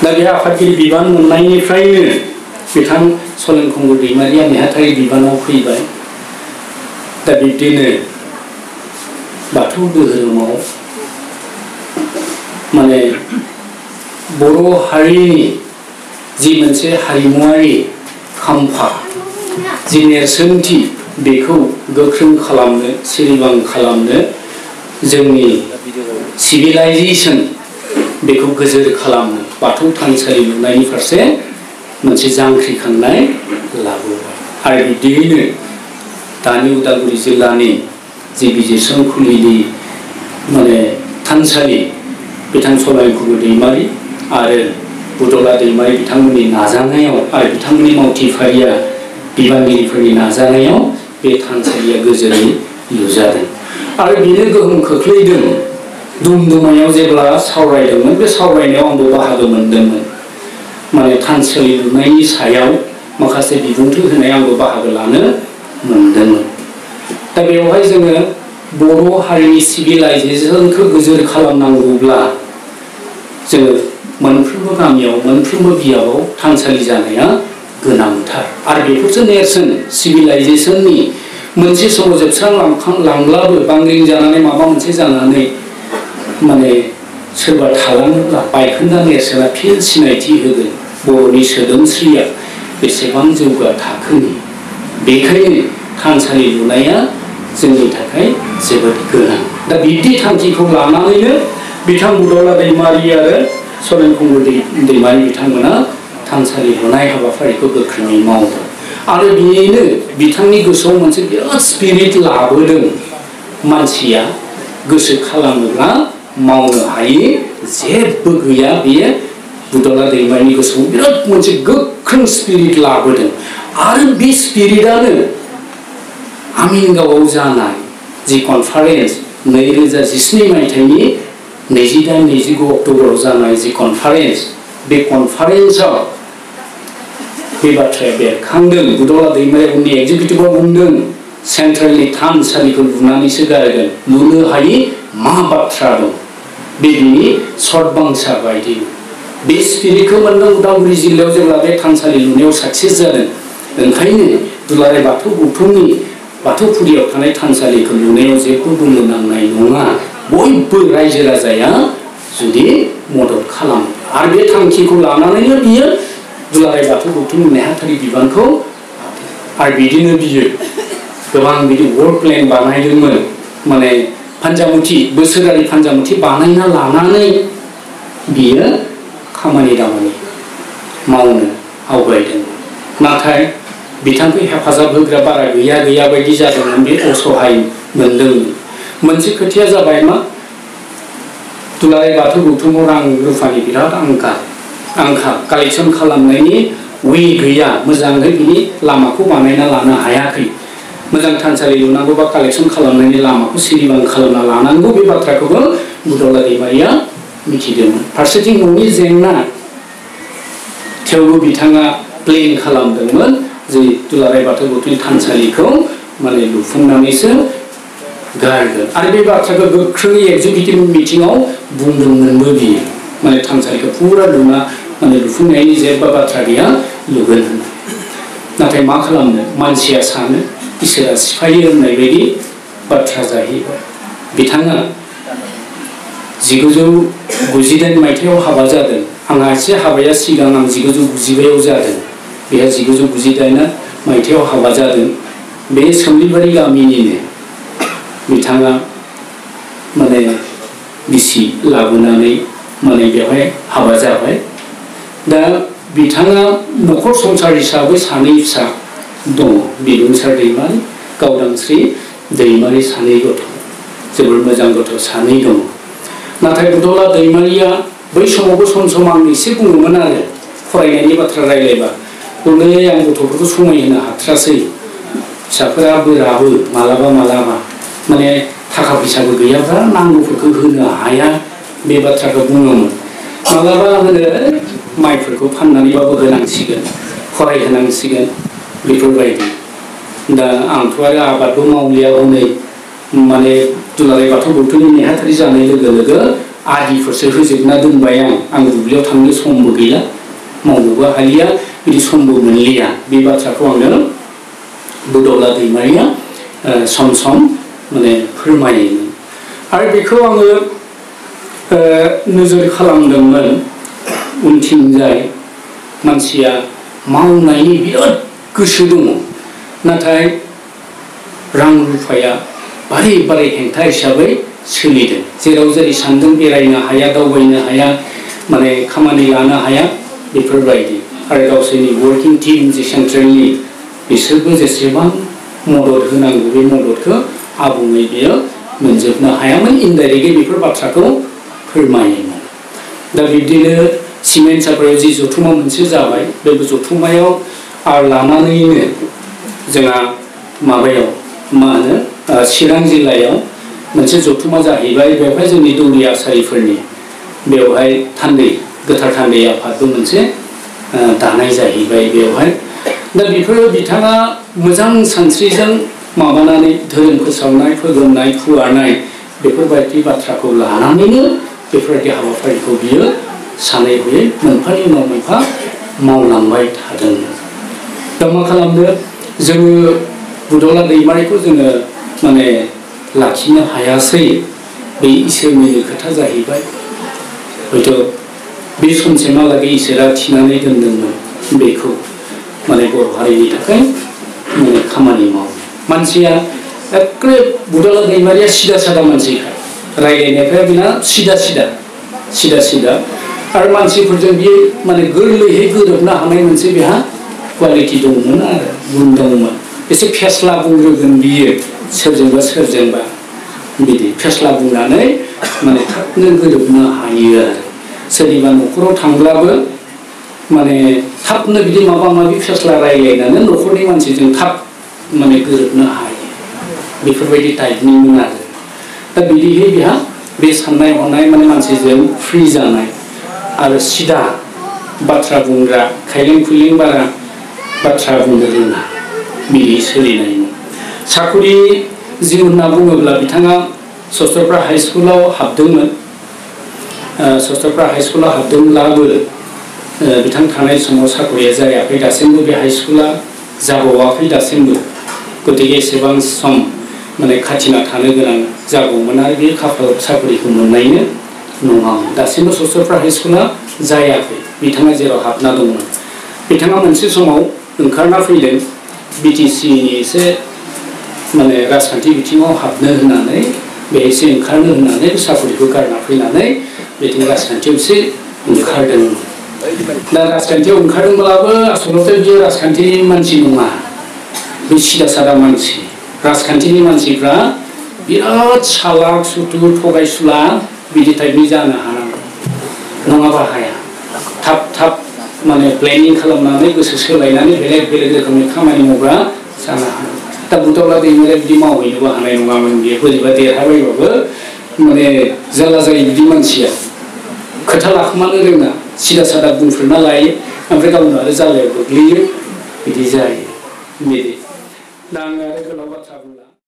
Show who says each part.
Speaker 1: दा बे आफादगिरि बिबान मोननायनिफ्रायनो बिथां सलेनखुंगुर दैमारिया नेहाथारि बिबानाव फैबाय। दा बिब्दिनो बाथौ धोरोमाव माने बर' हारिनि जि मोनसे हारिमुआरि खाम्फा जि नेरसोनथि बेखौ गोख्रों खालामनो सिरिबां खालामनो जोंनि सिभिलाइजेसन बेखौ गोजोर खालामनो बाथौ थानसालि लुनायनि फारसे मोनसे जांख्रिखांनाय लाबोबाय। आरो बिदियैनो दानि उदालगुरि जिल्लानि जि बिजिरसंखुलिनि माने थानसालि बिथां सलेनखुंगुर दैमारि आरो बुदला दैमारि बिथांमोननि नाजानायाव आरो बिथांमोननि मावथिफारिया बिबानगिरिफोरनि नाजानायाव बे थानसालिया गोजोरै लुजादों। आरो बेनो गोहोम खोख्लैदों दुमदुमायाव जेब्ला सावरायदोंमोन बे सावरायनायाव आंबो बाहागो मोनदोंमोन। माने थानसालि लुनायनि सायाव माखासे बिबुंथि होनाय आंबो बाहागो लानो मोनदोंमोन। दा बेवहाय जोङो बर' हारिनि सिभिलाइजेसनखौ गोजोर खालामनांगौब्ला जोङो मोनफ्रोमबो गामियाव मोनफ्रोमबो बियाबाव थानसालि जानाया गोनांथार। आरो बेफोरसो नेरसोन सिभिलाइजेसननि मोनसे समाव जोबस्रांलांब्लाबो बांग्रिं जानानै माबा मोनसे जानानै माने सोरबा थालाङोब्ला बायखोन्दा नेरसोना फिन सिनायथि होगोन बर'नि सोदोमस्रिया बेसेबां जौगा थाखोनि। बेखायनो थानसालि लुनाया जोंनि थाखाय जोबोद गोनां। दा बिब्दि थांखिखौ लानानैनो बिथां बुदला दैमारि आरो सलेनखुंगुर दैमारि बिथांमोना थानसालि लुनाय हाबाफारिखौ गोख्रोङै मावदों। आरो बेनो बिथांनि गोसोआव मोनसे बिराद स्पिरिट लाबोदों। मानसिया गोसो खालामोब्ला मावनो हायै जेबो गैया, बेयो बुदला दैमारिनि गोसोआव बिराद मोनसे गोख्रों स्पिरिट लाबोदों। आरो बे स्पिरिटआनो आमिनगावआव जानाय जि कनफारेन्स 2017 मायथाइनि 28-29 अक्ट'बराव जानाय जि कनफारेन्स, बे कनफारेन्सआव बे बाथ्राया बेरखांदों। बुदला दैमारिया उननि एग्जिकिउटिभआव बुंदों सेन्ट्रेलनि थानसालिखौ लुनानैसो गारगोन, लुनो हायि मा बाथ्रा दं। बेनि सर्ट बांसा बायदि बे स्पिरिटखौ मोनदों उदालगुरि जिल्लायाव जेब्ला बे थानसालि लुनायाव साक्सेस जादों। ओंखायनो दुलाराय बाथौ गौथुमनि बाथौफुरियाव थानाय थानसालिखौ लुनायाव जेबो बुंनो नांनाय नङा, बयबो रायजो राजाया जुदि मदद खालामो। आरो बे थांखिखौ लानानैनो बियो दुलाराय बाथौ गौथुमनि नेहाथारि बिबानखौ आरो बिदिनो बियो गोबां बिदि वर्क प्लेन बानायदोंमोन। माने फान्जामुथि बोसोरारि फान्जामुथि बानायना लानानै बियो खामानि दामानि मावनो आवगायदोंमोन। नाथाय बिथांखौ हेफाजाब होग्रा बारा गैया बायदि जादोंमोन। बे असहाय मोनदोंमोन। मोनसे खोथाया जाबाय मा, दुलाराय बाथौ गौथुमाव रां रुफानि बिराद आंखाल कालेक्सन खालामनायनि वे गैया, मोजाङै बिनि लामाखौ बानायना लानो हायाखै। मोजां थानसालि लुनांगौबा कालेक्सन खालामनायनि लामाखौ सिरिबां खालामना लानांगौ, बे बाथ्राखौबो बुदला दैमारिया मिथिदोंमोन। फारसेथिं न'नि जेंना, थेवबो बिथाङा प्लेन खालामदोंमोन जे दुलाराय बाथौ गौथुमनि थानसालिखौ माने लुफुंनानैसो गारगोन। आरो बे बाथ्राखौ गोख्रोङै एग्जिकिउटिभ मिटिङाव बुंदोंमोनबो बियो। माने थानसालिखौ फुरा लुना माने लुफुंनायनि जेबो बाथ्रा गैया, लुगोन होननानै। नाथाय मा खालामनो, मानसिया सानो इसोरा सिफायो होननाय बायदि बाथ्रा जाहैबाय। बिथाङा 1998 मायथाइयाव हाबा जादों। आंहा एसे हाबाया सिगां, आं 1995 जादों। बेहा 1998 मायथाइयाव हाबा जादों। बे सोमलिबारि गामिनिनो बिथाङा माने बिसि लाबोनानै माने बेवहाय हाबा जाबाय। दा बिथाङा न'खर संसार हिसाबै सानै फिसा दङ, बिबुंसार दैमारि, गावदांस्रि दैमारि, सानै गथ', जोबोर मोजां गथ' सानै दङ। नाथाय बुदला दैमारिया बै समावबो सम आं एसे बुङोमोन आरो फरायनायनि बाथ्रा रायलायबा, हनै आं गथ'फोरखौ समायहोनो हाथारासै, फिसाफोरा बोराबो मालाबा माने थाखा फैसाबो गैयाब्ला नांगौफोरखौ होनो हाया, बे बाथ्राखौ बुङोमोन। मालाबा होनो माइफोरखौ फाननानैबाबो होनांसिगोन, फरायहोनांसिगोन, बेफोरबायदि। दा आंथ' आरो आबादबो मावलिया, हनै माने दुलाराय बाथौ गौथुमनि नेहाथारि जानाय लोगो लोगो आदिफोरसो होजोबना दोनबाय आं दुब्लियाव थांनो समबो गैला मावनोबो हालिया बिदि समबो मोनलिया बे बाथ्राखौ आंनो बुदौला दैमारिया सम सम माने फोरमायोमोन आरो बेखौ आङो नोजोर खालामदोंमोन उनथिंजाय मानसिया मावनायनि बिराद गोसो दङ नाथाय रां रुफाया बारे बारे हेंथा हिसाबै सोलिदों जेराव जेरै सान्दों बेरायनो हाया दावबायनो हाया माने खामानि लानो हाया बेफोरबायदि आरो गावसोरनि वर्किं टीम जे सेन्ट्रेलनि बिसोरबो जेसेबां मदद होनांगौ बे मददखौ आबुङै बियो मोनजोबनो हायामोन इनडाइरेक्टलि बेफोर बाथ्राखौ फोरमायोमोन दा बिब्दिनो सिमेन्ट सापरियाव जि जथुमा मोनसे जाबाय बे जथुमायाव आरो लानानैनो जोंहा माबायाव मा होनो चिरां जिल्लायाव मोनसे जथुमा जाहैबाय बेवहाय जोंनि दौरि आसारिफोरनि बेवहाय थान्दै गोथार थान्दै आफादबो मोनसे दानाय जाहैबाय बेवहाय दा बेफोरो बिथाङा मोजां सानस्रिजों माबानानै धोरोम फोसावनाय फोगोमनाय फुवारनाय बेफोरबायदि बाथ्राखौ लानानैनो बेफोरबायदि हाबाफारिखौ बियो सानै हयै मोनफानि उनाव मोनफा मावलांबाय थादोंमोन दा मा खालामदो जोङो बुदौला दैमारिखौ जोङो माने लाखिनो हायासै बे इसोरनि खोथा जाहैबाय हयथ' बे समसिमहालागै इसोरा थिनानै दोनदोंमोन बेखौ माने बर' हारिनि थाखाय माने खामानि मावो मानसिया एखे बुदौला दैमारिया सिदा सादा मानसिखा रायज्लायनायफ्रा बिना सिदा सिदा आरो मानसिफोरजों बियो माने गोरलैयै गोरोबनो हानाय मोनसे बेहा क्वालिटि दंमोन आरो गुन दंमोन एसे फेस्ला बुंग्रोगोन बियो सोरजोंबा बिदि फेस्ला बुंनानै माने थाबनो गोरोबनो हायो आरो सोरनिबा न'खराव थांब्लाबो माने थाबनो बिदि माबा माबि फेस्ला रायज्लायनानै न'खरनि मानसिजों थाब माने गोरोबनो हायो बेफोरबायदि टाइपनिमोन आरो दा बिदिहै बेहा बे साननाय हनाय माने मानसिजों फ्रि जानाय आरो सिदा बाथ्रा बुंग्रा खायलें खुइलें बारा बाथ्रा बुंनो रोङा बिदि सोलिनायमोन साकरि जिउ होनना बुङोब्ला बिथाङा सस्त्रफ्रा हाइ स्कुलाव हाबदोंमोन सस्त्रफ्रा हाइ स्कुलाव हाबदोंब्लाबो बिथां थानाय समाव साकरिया जायाखै दासिमबो बे हाइ स्कुला जाबावाखै दासिमबो गतिके एसेबां सम माने खाथिना थानो गोनां जागौमोन आरो बे खाफाल साकरिखौ मोननायनो नङामोन दासिमबो सस्त्रफ्रा हाइ स्कुला जायाखै बिथाङा जेराव हाबना दंमोन बिथाङा मोनसे समाव ओंखारना फैदों बिटिसिनि एसे माने राजखान्थि बिथिङाव हाबनो होननानै बे एसे ओंखारनो होननानै साकरिखौ गारना फैनानै बिथिं राजखान्थियाव एसे ओंखारदोंमोन दा राजखान्थियाव ओंखारदोंब्लाबो आसलथे बियो राजखान्थिनि मानसि नङा बे सिदा सादा मानसि राजखान्थिनि मानसिफ्रा बिराद सालाक सुथुर थगायसुला बिदि टाइपनि जानो हानांगौ नङाबा हाया थाब माने प्लेनिं खालामनानै गोसो सोलायनानै बेलेग रोखोमनि खामानि मावग्रा जानो हानांगौ दा बुदौला दैमारिया बिदि मावहैनोबो हानाय नङामोन बियो बोरैबा देरहाबायबाबो माने जारला जायो बिदि मानसिया खोथा लाखोमानो रोङा सिदा सादा बुंफोरना लायो ओमफ्राय गावनो आरो जालायाव गोग्लैयो बिदि जायो बिदि दा आङो आरो गोलाव बाथ्रा